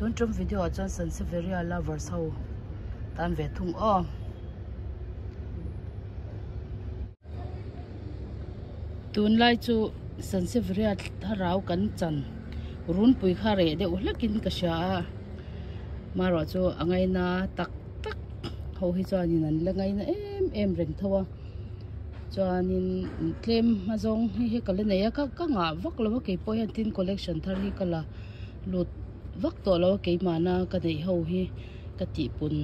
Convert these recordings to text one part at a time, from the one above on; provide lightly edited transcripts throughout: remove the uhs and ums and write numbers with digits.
Tun tum video ah chuan Sansevieria lovers ho tan ve thung aw. Tunlai chu Sansevieria thlarau kan chan runpui kha reh deuh hlekin ka hria a marawh chu a ngaina tak tak ho hi chuanin an la ngaina em em reng tho a chuanin tlem hma zawng hi hi ka la nei a ka ka ngah vak lo a keipawh hian tin collection thar hi ka la lut vak tawh lo a keimahna ka neih ho hi ka tihpun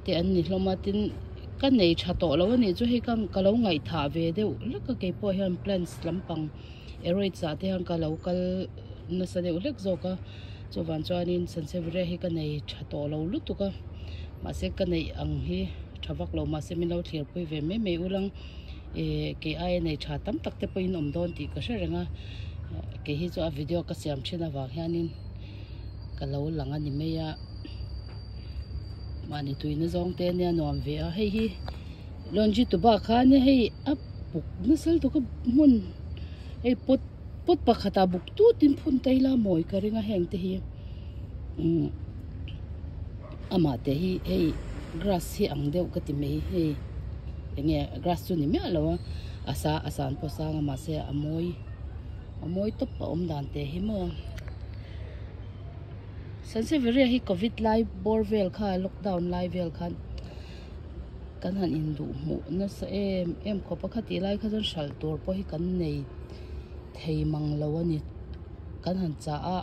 te an ni hlawm a tin ka nei tha tawh lo a nih chu hei ka ka lo ngaihthah ve deuh hlek a keipawh hian plants lampang aeroids ah te hian ka lo kal nasa deuh hlek zawk a chuvang chuanin sansevieria hi ka nei tha tawh lo lutuk a mahse ka neih ang hi tha vak lo mahse min lo thlir pui ve mai mai ulang eh kei aia nei tha tam tak te pawhin awm dawn tih ka hre reng a kei hi chu a video ka siam thin avang hianin ka lo lang a ni mai a mahni tuina zawng te ania nuam ve a hei hi laundry tuba kha ania hei a buk nasa lutuk a hmun hei pot pot pakhatah buk tutin phun ta ila mawi ka ring a heng te hi umm amah te hi hei grass hi ang deuh ka ti mai hei enge grass chu ni miah lo a a sa a san pawh sang a mahse a mawi a mawi tawp a awm dan te hi maw. Sansevieria hi covid lai bawr vel kha lockdown lai vel khan kan han induh hmuh nasa em em khawp a khatih lai kha chuan hralh tur pawh hi kan nei thei mang lo a ni kan han chah a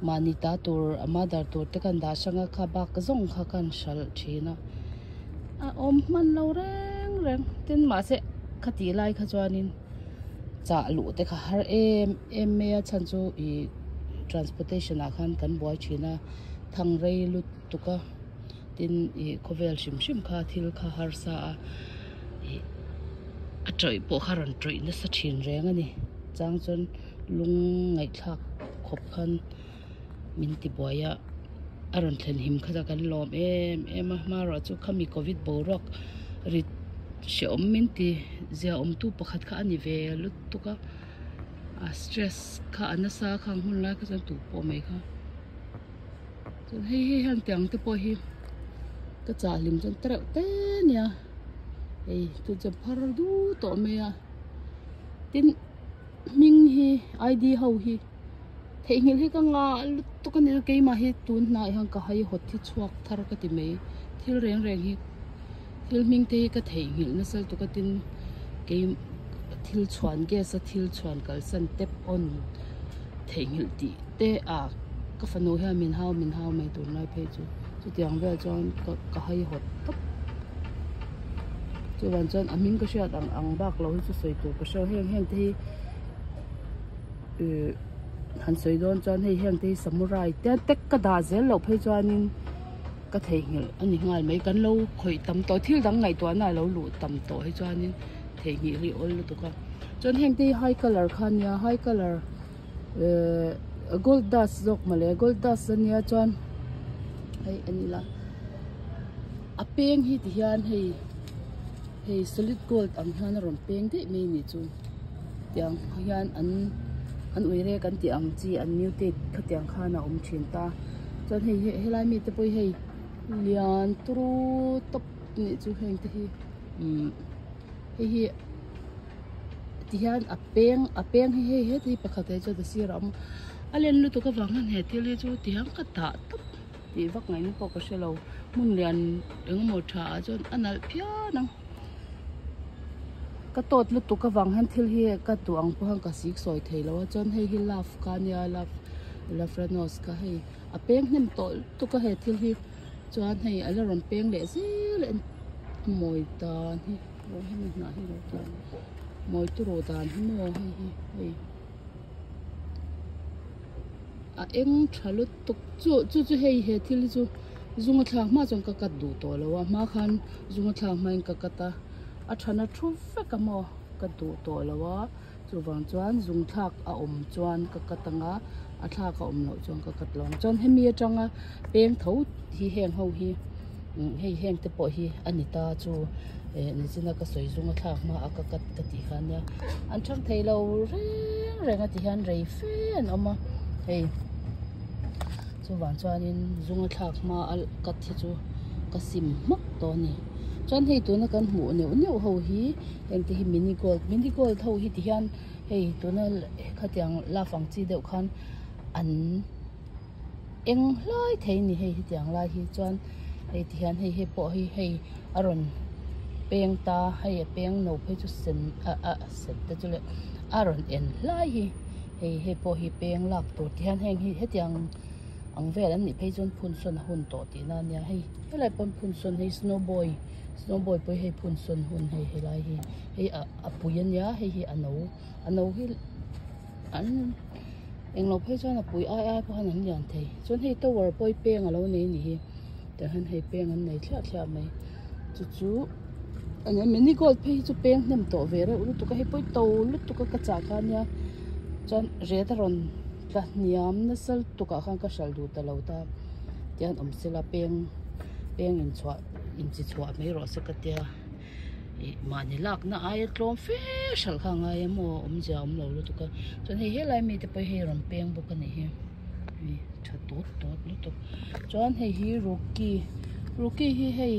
mahni ta tur a mother tur te khan dah hrang a kha bak zawng kha khan hralh thin a a awm hman lo reng reng tin mahse khatih lai kha chuanin. Chah luh te kha har em em mai a chhan chu ih transportation ah khan kan buai thin a thang rei lutuk a tin ih khawvel hrim hrim kha thil kha harsa a ih a tawih pawh kha rawn tawih nasa thin reng a ni chang chuan lung ngaihthlak khawp khan min ti buai a a rawn thlen him kha kan lawm em em a hmarawh chu khami covid boruak rit hrehawm min ti zia awm tu pakhat kha a ni ve lutuk a a stress kha a nasa khang hun lai kha chuan tupawh mai kha chuan hei hei hian tiang te pawh hi ka chah hlim chuan tereuh te ania hei chu chuan phar du tawh mai a tin hming hi I_D ho hi. Theihnghilh hi ka ngah lutuk a ni a keimah hi tun hnaiah hian ka haihawt hi chhuak thar ka ti mai thil reng reng hi thil hming te hi ka theihnghilh nasa lutuk a tin kei thil chhuan gas a thil chhuan kalsan tap on theihnghilh tih te ah ka fanu hian min hau min hau mai tunlai phei chu chutiang vel chuan ka ka haihawt tawp chuvang chuan a hming ka hriat ang ang bak lo hi chu sawi tur ka hria heng heng te hi. Ihh han sawi dawn chuan hei heng te hi samurai te tek ka dah zel loh phei chuanin ka theihnghilh a ni nghal mai kan lo khawih tam tawh thil dang ngaihtuahna a lo luh tam tawh hi chuanin theihnghilh hi a awl lutuk a chuan heng te hi high colour kha a nia high colour ehh gold dust zawk mawle gold dust a nia chuan hei en ila a peng hi ti hian hei. Hei solid gold ang hian a rawn peng daih mai a nih chu tiang hian an an uire kan tih ang chi an mutate khatiang khan a awm thin ta chuan hei helai mite pawh hi hei lian turu tawp nih chu heng te hi umm hei hi ti hian a peng a peng hi hei heti hi pakhat ah hi chuan a sirah a awm a a len lutuk avang hian he thil hi chu ti hian ka dah tawp. Tih vak ngaihna pawh ka hre lo hmun lian engemaw tha ah chuan a nalh phian ang ka tawt lutuk avang hian thil hi ka duh ang pawh hian ka sik sawi thei lo a chuan hei hi love kha ania love lafranos kha hei a peng hnem tawh lutuk a he thil hi chuan hei a la rawn peng leh zel a mawi dan hi aw hemi hnah hi lo tla mawi turu dan hi maw hei hi hei. A eng tha lutuk chu chu chu hei he thil hi chu zung a thlak hma chuan ka cut duh tawh lo a hma khan zung a thlak hmain ka cut a a thana thu vek a maw ka duh tawh lo a chuvang chuan zung thlak a awm chuan ka cut ang a a thlak a awm loh chuan ka cut lo ang chuan hemi atanga peng tho hi heng ho hi hei heng te pawh hi a ni ta chu eh nichina ka sawi zung a thlak hma a ka cut ka tih kha ania an thang thei lo reng reng a ti hian rei fe an awm a hei. Chuvang chuanin zunga thlak hma a cut hi chu ka sim hmak tawh a ni. Chuan hei tuna kan hmuh neuh neuh ho hi heng te hi mini gold mini gold ho hi ti hian hei tuna khatiang love ang chi deuh khan an eng hlai thei a ni hei hetiang lai hi chuan hei ti hian hei hei pawh hi hei a rawn peng ta hei a peng no phei chu sen ah ah sen te chu leh a rawn en hlai hi hei hei pawh hi peng lak tur ti hian heng hi hetiang ang vel an nih phei chuan phun sawn a hun tawh tihna a nia hei helai pawn phun sawn hei snow boy snow boy pawh hi hei phun sawn hun hei helai hi hei ah a pui a nia hei hi a no a no hi an englo phei chuan a pui ai ai pawh hian an lian thei chuan hei tower pawh hi peng alo nei a ni hi tah hian hei peng an nei thliah thliah mai chu chu eng mini gold phei hi chu peng hnem tawh ve reuh lutuk a hei pawh hi to lutuk a ka chah kha ania chuan ret a rawn tla hniam nasa lutuk ah khan ka hralh duh ta lo ta tihian awm sela peng peng inchhuah inchi chhuah mai rawh se ka tia. Ih mahni lakna aia tlawm fe hralh kha a ngai a maw awmzia a awm lo lutuk a chuan hei helai mite pawh hi hei rawn peng bawk a nih hi hei tha tawt tawt lutuk chuan hei hi rocky rocky hi hei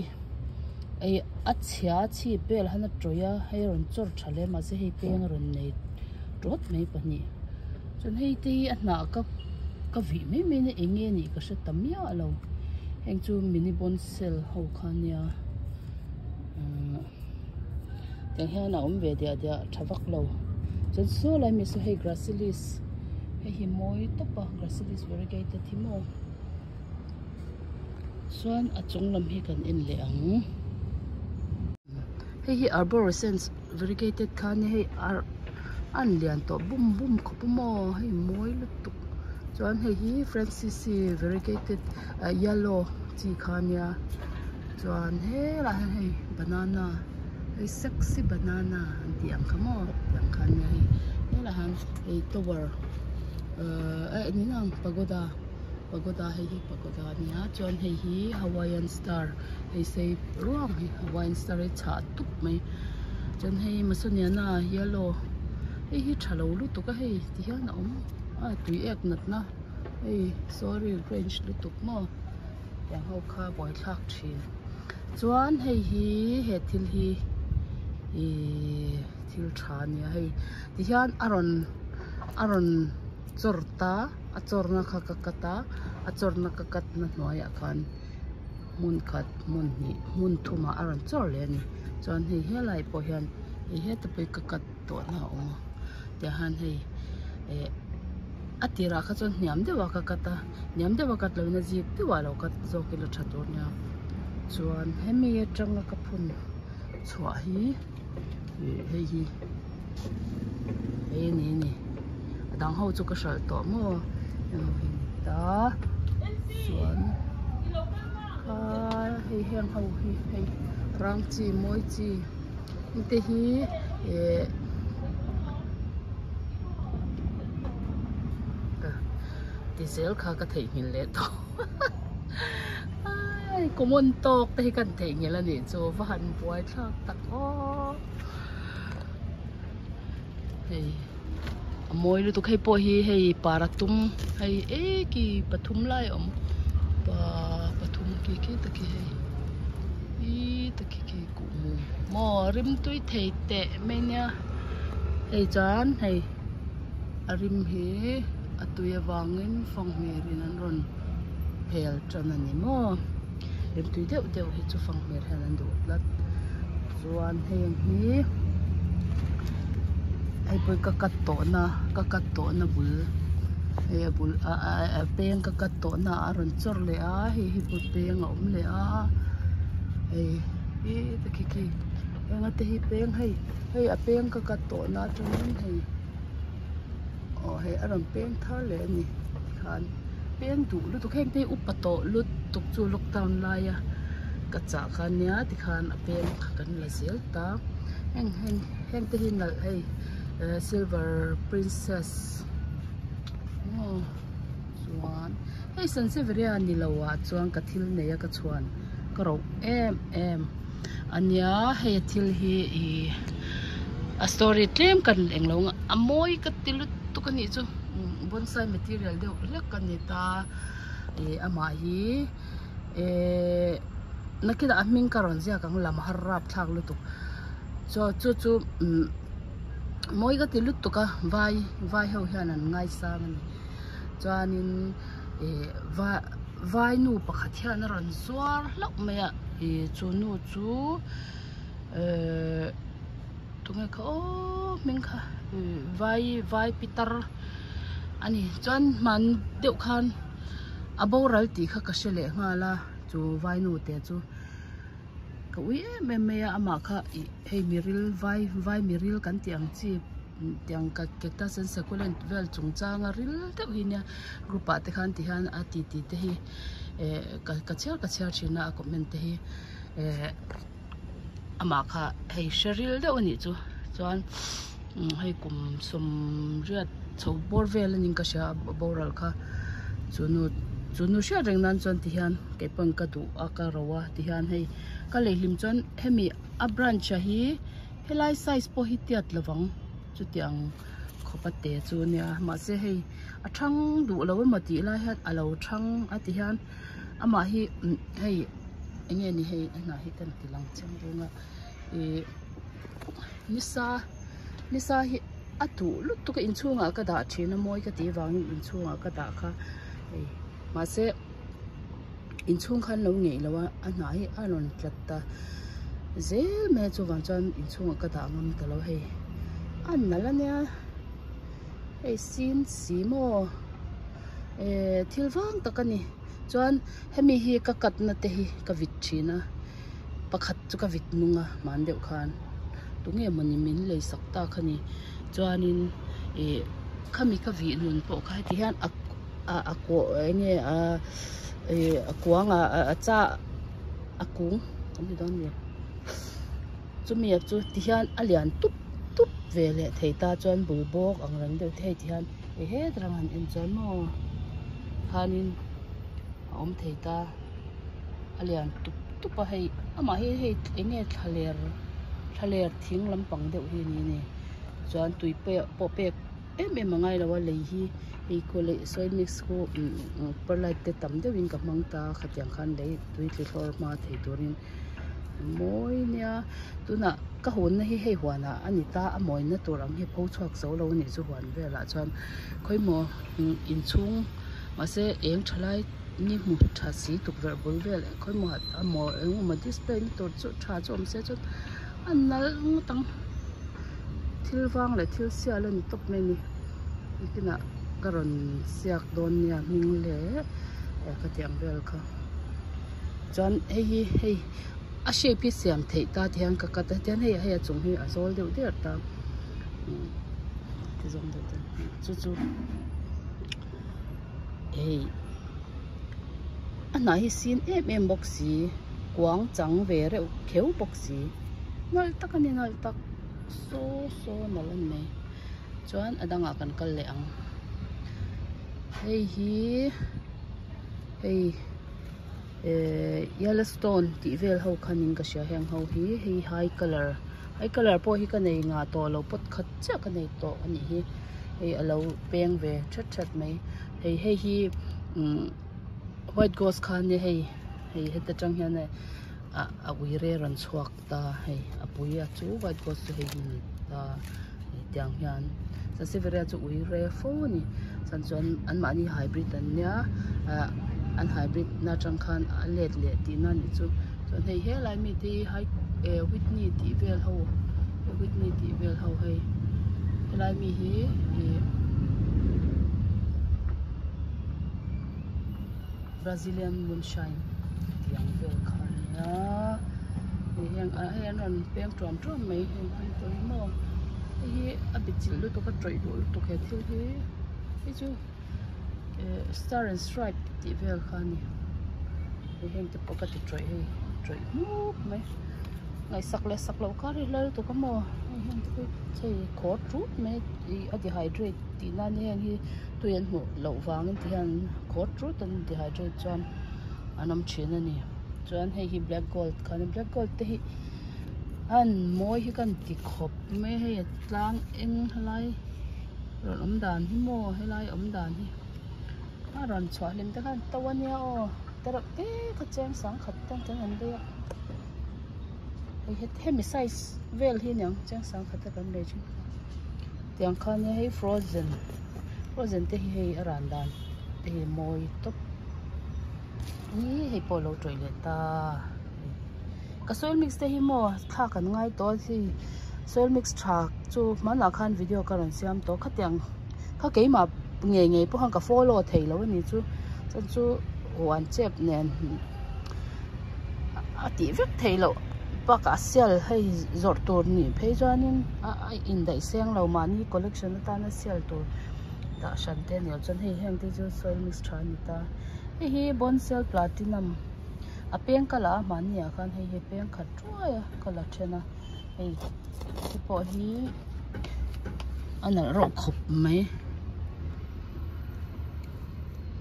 ih a chhia a chhip vel han a tawih a hei a rawn chawr tha hle mahse hei peng a rawn nei tawt mai pahnih chuan hei te hi a hnah ka ka vih mai mai na eng nge nih ka hre ta miah lo heng chu mini bonsai ho kha a nia. Tiang hian a awm ve diah diah tha vak lo chuan saw lai mi saw hei gracilis hei hi mawi tawp a gracilis variegated hi maw chuan a chung lam hi kan en leh ang hei hi arborescence variegated kha ania hei ar a an lian tawh bum bum khawp a maw hei mawi lutuk chuan hei hi francisci variegated ah yellow chi kha ania. Chuan helaiah hian hei banana hei sexy banana an tih ang kha maw tih ang kha ania hei helaiah hian hei tower ahh eh ni nang pagoda pagoda hei hi pagoda ania chuan hei hi hawaiian star hei sei ruang hi hawaiian star hi chhah tup mai chuan hei masoniana yellow hei hi tha lo lutuk a hei ti hian a awm a tui ek natna hei sorry range lutuk maw. Tiang ho kha buaithlak thin chuan hei hi he thil hi ihh thil tha a nia hei tihian a rawn a rawn chawr ta a chawrna kha ka cut a a chawrna ka cut na hnuaiah khan hmun khat hmun hnih hmun thumah a rawn chawr leh a ni chuan hei helai pawh hian hei heta pawh hi ka cut tawh na a awm a tiah hian hei eh a tirah kha chuan hniam deuh ah ka cut a hniam deuh a cut loh in a zip deuh ah lo cut zawk ila tha tur nia chuan hemi atanga ka phun chhuah hi ih hei hi hei a ni a ni a dang ho chu ka hralh tawh maw heng ho hi a ni ta chuan kha hei heng ho hi hei rang chi mawi chi. Te hi eh ti zel kha ka theihnghilh leh tawh ai common tawk te hi kan theihnghilh a nih chu va han buai thlak tak aw hei a mawi lutuk hei pawh hi hei para tum hei eki pathum lai a awm pa pathum khi khi tak hi hei ih tak khi khi. Maw rim tui thei teh mai nia hei chuan hei a rim hi a tui avangin fanghmir in an rawn hel tan a ni maw rim tui deuh deuh hi chu fanghmir hian an duh tlat chuan heng hi hei pawh hi ka cut tawhna ka cut tawhna bul hei a bul ah ah peng ka cut tawhna ah a rawn chawr leh a hei hi pawh peng a awm leh a hei ih te khi khi heng a te hi peng hei hei a peng ka cut tawh na atangin hei aw hei a rawn peng thar leh a ni tikhan peng duh lutuk heng te hi upa tawh lutuk chu lockdown laia ka chah kha ania tikhan a peng kha kan la zel ta heng heng heng te hi nalh hei eh silver princess maw chuan hei sanseveria ni lo ah chuan ka thil nei a ka chhuan ka roh em em ania hei a thil hi ih a story tlem kan englo a mawi ka ti lutuk a nih chu bonsai material deuh hlek a ni ta. Ih amah hi ehh nakinah a hming ka rawn ziak ang lam har rap thlak lutuk chaw chu chu umm mawi ka ti lutuk a vai vai ho hian an ngaisang a ni chuanin ih vai vai nu pakhat hian a rawn zuar hlauh mai a ih chu nu chu ehh tunge kha aww hming kha ih vai vai pitar a ni chuan hman deuh khan a boral tih kha ka hre leh nghal a chu vai nu te chu ka ui em em mai a amah kha ih hei miril vai vai miril kan tih ang chi tiang cactus and succulent vel chungchanga ril deuh hi nia group ah te khan ti hian a ti ti te hi eh ka ka chhiar ka chhiar thin a a comment te hi eh amah kha hei hre ril deuh a nih chu chuan hei kum sawmriat chho bawr vel a niin ka hria a boral kha chu nu chu nu hriat reng nan chuan ti hian kei pawn ka duh a ka ro a ti hian hei ka lei hlim chuan hemi a branch ah hi helai size pawh hi tiat lovang chutiang khawp a te chu a nia mahse hei a thang duh lo emaw tih lai hian a lo thang a ti hian amah hi hei eng nge ni hei a hnah hi ka ti lang chiang dawn a ih nisa nisa hi a duh lutuk a inchhungah ka dah thin a mawi ka tih vangin inchhungah ka dah kha hei mahse inchhung khan lo ngeih lo a a hnah hi a rawn tlat ta zel mai a chuvang chuan inchhungah ka dah ngam ta lo hei a nalh a nia hei sin si maw eh thil vang tak a ni chuan hemi hi ka cut na te hi ka vit thin a pakhat chu ka vit nung a hman deuh khan tunge mawni min lei sak tak a ni chuanin ih khami ka vih nun pawh kha heti hian a a kawh eng nge a ih a kuang ah a chah a kung kan ti dawn nge chumi ah chu ti hian a lian tup tup ve leh thei ta chuan bul bawk ang reng deuh te hei ti hian ih het rang han en chuan maw khanin a awm thei ta a lian tup tup a hei amah hi hei eng nge thlaler thlaler thing lampang deuh hi a ni a ni chuan tui pawh pek em em a ngai lo a lei hi hei khu leh soil mix khu perlite te tam deuhin ka hmang ta a khatiang khan lei tui tli thlawr hma thei turin a mawi nia tunah ka hawnna hi hei huanah a ni ta a mawina tur ang hi a pho chhuak zo lo a nih chu huan velah chuan khawimaw inchhung mahse eng tha lai ni hmu tha si tukverh bul vel khawimaw a maw engemaw display na tur chu tha chu awm se chuan a nalh ngawt ang thil vang leh thil sial a ni tawp mai a ni nikinah ka rawn siak dawn nia hming leh eh ka tih ang vel kha chuan hei hi hei a shape hi siam theih ta ti hian ka cut a tihian hei hei a chung hi a zawl deuh der ta ti zawng deuh te chu chu hei a hnah hi sin em em bawk si kuang chang ve reuh kheu bawk si nalh tak a ni nalh tak saw saw nalh a ni mai chuan a dangah kan kal leh ang hei hi hei ehh yellowstone tih vel ho khan in ka hria heng ho hi hei high colour high colour pawh hi ka nei ngah tawh lo pot khat chiah ka nei tawh a nih hi hei alo peng ve that that mai hei hei hi umm white ghost kha ania hei hei heta tang hian hei ah a uire rawn chhuak ta hei a pui a chu white ghost chu hei hi ni ta hei tiang hian sanseveria chu uire fo a ni chhan chuan an mahni hybrid an nia ah an hybrid na atang khan a let leh tihna a nih chu chuan hei helai mi te hi hai eh whitney tih vel ho whitney tih vel ho hei helai mi hi ih Brazilian moonshine tih ang vel kha a ni a hei hian ah hei an rawn peng tuam tuam mai heng hi te hi maw hei hi a bi chilh lutuk a tawih duh lutuk he thil hi hei chu eh star and stripe tih vel kha a ni hei heng te pawh ka ti tawih hei tawih hmuk mai ngaihsak leh sak loh kar hi hla lutuk a maw hei heng te pawh hi hei khawr tut mai ih a dehydrate tih nan hian heng hi tui an hmuh loh vangin ti hian khawr tut an dehydrate chuan an awm thin a ni chuan hei hi black gold kha a ni black gold te hi an mawi hi ka ti khawp mai a hei a tlang eng helai rawn awm dan hi maw helai awm dan hi. A rawn chhuah hlim te khan to ania aw tereuh te kha cheng sang khat te an han lei a hei het hemi size vel hi aniang cheng sang khat te kan lei thin kha tiang kha ania hei frozen frozen te hi hei a ran dan te hi mawi tawp ih hei pawh a lo tawih leh ta ka soil mix te hi maw thlak an ngai tawh a hei soil mix tha chu hmanah khan video ka rawn siam tawh khatiang kha keimah ngei ngei pawh khan ka follow thei lo a ni chu chuan chu huan chep nen a tih vek theih loh bakah sial hei zawrh tur nih phei chuanin a indaih seng lo mahni collection atana sial tur dah hran te a ni lo chuan hei heng te chu soil mix tha a ni ta hei hi bonsel platinum a peng ka la a hmanni ah khan hei hi peng khat thuai a ka la then a hei te pawh hi a nalh reuh khawp mai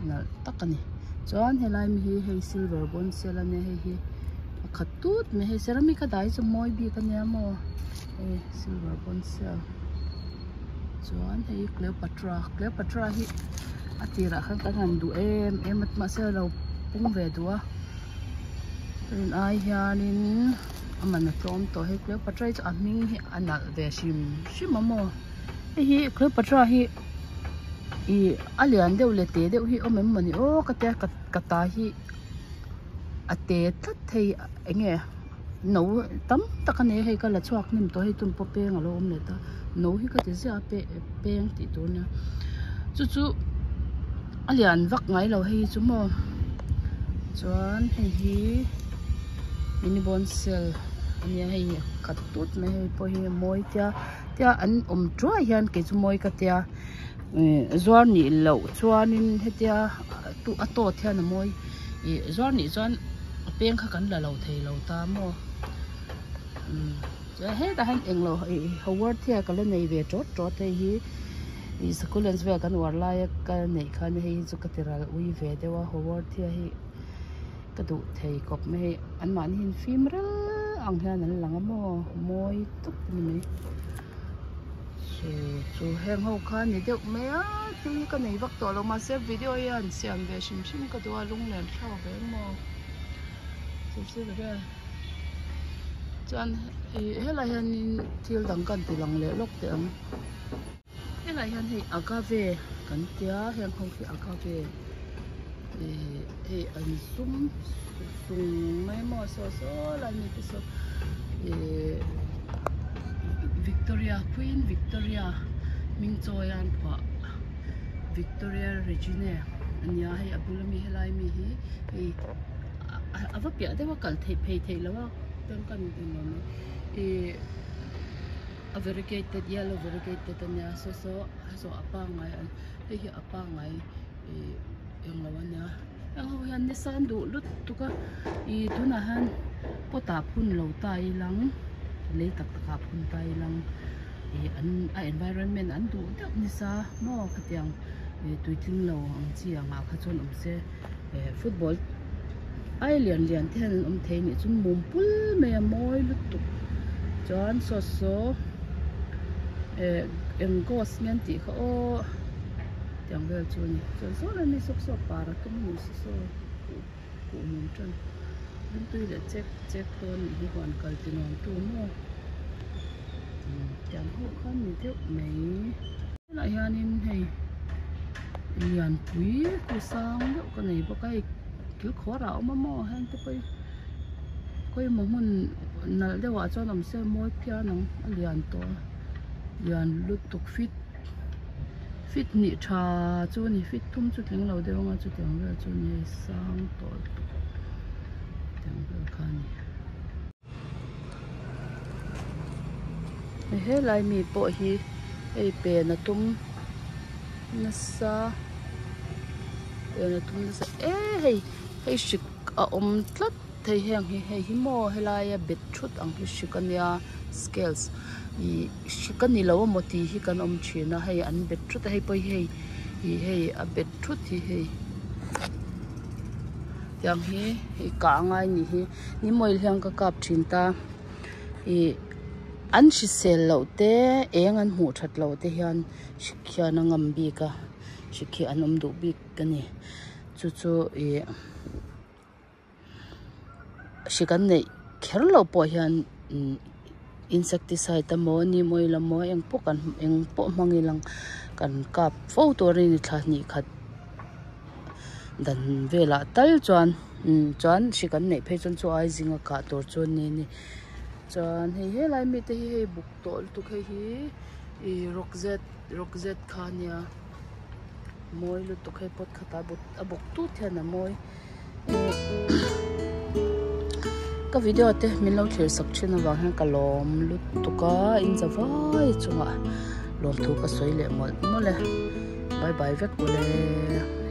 nalh tak a ni chuan helai mi hi hei silver bonsel a nia hei hi a khat tut mai hei ceramic a dah hi chu mawi bik a nia maw hei silver bonsel chuan hei cleopatra cleopatra hi a tirah khan kan han duh em em a mahse a lo pung ve duh a rin ai hianin a man a tlawm tawh hei cleopatra hi chu a hming hi a nalh ve hrim hrim a maw hei hi cleopatra hi ih a lian deuh leh te deuh hi awm em mawni aw ka tia ka ta hi a te tlat thei eng nge no tam tak a nei a hei ka la chhuak hnem tawh hei tun pawh peng alo awm leh ta no hi ka ti ziah a pe peng tih tur ania chu chu a lian vak ngai lo hei chu maw chuan hei hi mini bonsel ania hei khat tut mai hei pawh hi a mawi tia tia an awm tuai hian kei chu mawi ka tia ih zuar nih loh chuanin hetia a tawt hian a mawi ih zuar nih chuan a peng kha kan la lo thei lo ta maw umm chuan hetah hian englo ih howard hian ka la nei ve tawt tawt hei hi ih succulents vel kan uar laia ka neih khan hei hi chu ka ti ral ui ve deuh a howard hian hi ka duh thei kawp mai hei anmahni hi an fim rel ang hian an lang a maw mawi tawp a ni mai. Chu chu heng ho kha ni deuh mai a thil hi ka nei vak tawh lo mahse video hi an siam ve hrim hrim ka duh a lunglen thlak ve maw chu chu vel chuan ih helai hianin thil dang kan ti lang leh lawk teh ang helai hian hei agave kan tia heng ho hi agave ih hei an zum sung mai maw saw saw lai mi te saw ih Victoria Queen Victoria hming chawi a an phuah Victoria Regina ania hei a bula mi helai mi hi hei a va piah deuh a kal theih phei theih loh a tangka ni eng lo mai ih a variegated yellow variegated ania saw saw saw a pangngai hei hi a pangngai ih eng lo ania heng ho hian ni san duh lutuk a ih tunah hian pot ah phun lo ta ilang lei tak tak ah phun ta ilang ih an a environment an duh deuh nisa maw khatiang ih tuitling lo ang chi angah kha chuan awm se eh football ai lian lian te hian an awm thei anih chuan mum pul mai a mawi lutuk chuan saw saw eh eng ghost nge an tih kha aw tiang vel chu a ni chuan saw lai mi sawk saw par a tum a ni saw saw kuh kuh mum tan rimtui leh chek chek dawn nih hi huan kal ti nuam tu maw tiang ho kha a ni deuh mai helaiah hianin hei lianpui khu sang deuh ka nei bawk a hei thil khawr ah a awm a maw heng te pawh hi khawimaw hmun nalh deuh ah chuan awm se mawi phian ang a lian tawh a lian lutuk fit fit hnih tha chu a ni fit thum chu tling lo deuh anga chutiang vel chu a ni hei sang tawh lutuk tiang vel kha a ni. Helai mi pawh hi hei pen a tum nasa pen a tum nasa e hei hei hrik a awm tlat thei heng hi hei hi maw helaia bet thut ang hi hrik ania scales ih hrik a ni lo amaw tih hi kan awm thin a hei an bet thut a hei pawh hi hei ih hei a bet thut hi hei tiang hi hei kah a ngai anih hi. Ni mawil hian ka kap thin ta ih an hrisel loh te eng an hmuh that loh te hian hrik hian a ngam bik a Hri khi an awm duh bik a ni. Chu chu ih hri kan neih kher loh pawh hian umm insecticide emaw neem oil emaw eng pawh kan eng pawh hmang ila kan kap fo tur a ni thla hnih khat dan velah tal chuan umm chuan hri kan neih phei chuan chu ai zinga kah tur chu a ni a ni chuan hei helai mite hi hei buk tawh lutuk hei hi ih rawk zet rawk zet kha a nia mawi lutuk hei pot khatah a buk tut hian a mawi. Ka video te min lo thlir sak thin avang hian ka lawm lutuk a in za vai chungah lawmthu ka sawi leh mawlh mawlh e bye bye vek ule.